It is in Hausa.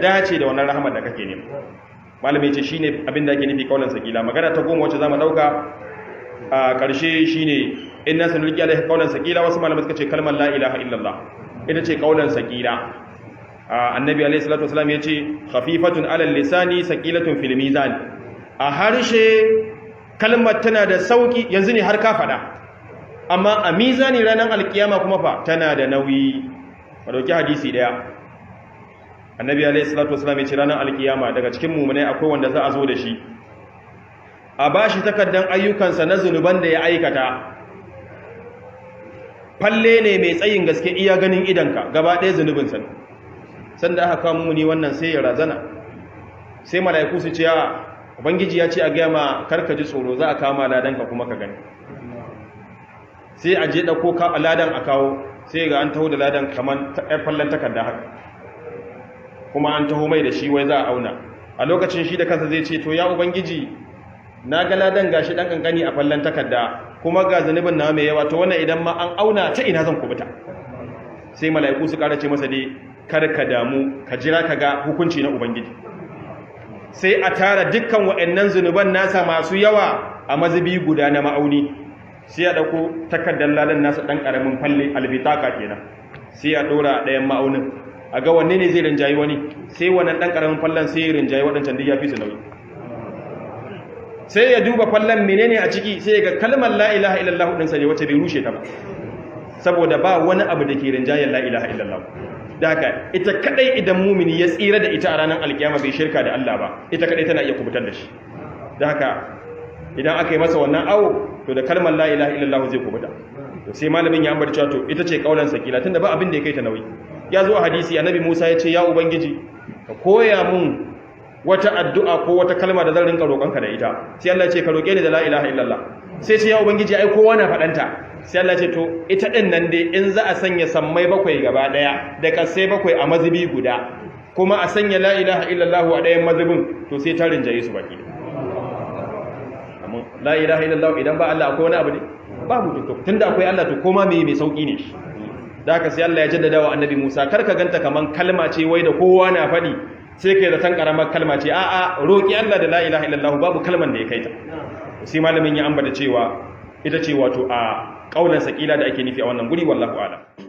Dace da wannan rahama da kake nema. Malami ce shine abin da ake nufi kaulan sakila. Magana ta 10 wacce zamu dauka a ƙarshe shine inna sanulqi alaihi qawlan sakila. Wasu malamai suka ce kalmar la ilaha illallah ita ce qawlan sakila. Annabi alaihi salatu wasalam yace khafifatun alal lisani, sakilatun fil mizan. A harshe kalmar tana da sauki, yanzu ne har ka fada, amma a mizani ranar alkiyama kuma fa tana da nauyi. Ba dauki hadisi daya. Annabi alaihi salatu wasalam yace ranar alkiyama daga cikin mu'minai akwai wanda za a zo da shi, a bashi takardan ayyukansa na zunuban da ya aikata. Falle ne mai tsayin gaske, iya ganin idanka, gaba ɗaya zunubinsa. Sanda aka kawo muni wannan, sai ya razana. Sai mala'iku su ce, a Ubangiji ya ce a gaya ma karka ji tsoro, za a kama ladanka kuma ka gani. Sai a je ɗauko ladan a kawo, sai ga an taho da ladan kamar ɗan fallon takarda haka, kuma an taho mai da shi, wai za a auna. A lokacin shi da kansa zai ce, "To ya Ubangiji, na ga ladan gashi ɗan ƙanƙani a fallon takarda, kuma ga zunubin na mai yawa. To wannan idan ma an auna, ta ina zan kubuta?" Sai mala'iku su ƙara ce masa dai, "Kar ka damu, ka jira ka ga hukunci na Ubangiji." Sai a tara dukkan waɗannan zunuban nasa masu yawa a mazubi guda na ma'auni. Sai a ɗauko takardar ladan nasa, ɗan ƙaramin falle, albitaka kenan, sai a ɗora ɗayan ma'aunin a ga wanne ne zai rinjayi wani. Sai wannan ɗan ƙaramin fallen sai ya rinjayi waɗancan duk, ya fi su nauyi. Sai ya duba fallon, menene a ciki? Sai ya ga kalmar la ilaha illallah ɗinsa ne, wacce bai rushe ta ba, saboda ba wani abu da ke rinjayen la ilaha illallah. Da haka ita kadai, idan mumini ya tsira da ita a ranar alkiyama, bai shirka da Allah ba, ita kadai tana iya kubutar da shi. Da haka idan aka yi masa wannan awo, to da kalmar la ilaha illallah zai kubuta. To sai malamin ya ambata cewa to ita ce kaulan sakila, tunda ba abin da ya kai ta nauyi. Ya zo a hadisi, Annabi Musa ya ce, "Ya Ubangiji, ka koya mun wata addu'a ko wata kalma da zan rinka roƙonka da ita." Sai Allah ya ce, "Ka roƙe ni da la ilaha illallah." Sai ce, "Ya Ubangiji, ai kowa na faɗanta." Sai Allah ce, "To ita ɗin nan dai, in za a sanya sammai bakwai gaba ɗaya da ƙasai bakwai a mazubi guda, kuma a sanya la ilaha illallah a ɗayan mazubin, to sai ta rinjaye su baki." Amma la ilaha illallah, idan ba Allah akwai wani abu ne? Babu. To tunda akwai Allah, to koma mai sauki ne. Da haka sai Allah ya jaddada wa Annabi Musa, "Kar ka ganta kaman kalma ce wai da kowa na faɗi, sai kai zaton karamar kalma ce. A'a, roki Allah da la ilaha illallah, babu kalman da ya kai ta." Sai malamin ya ambata cewa ita ce wato a kaulan sakila da ake nufi a wannan guri. Wallahu a'lam.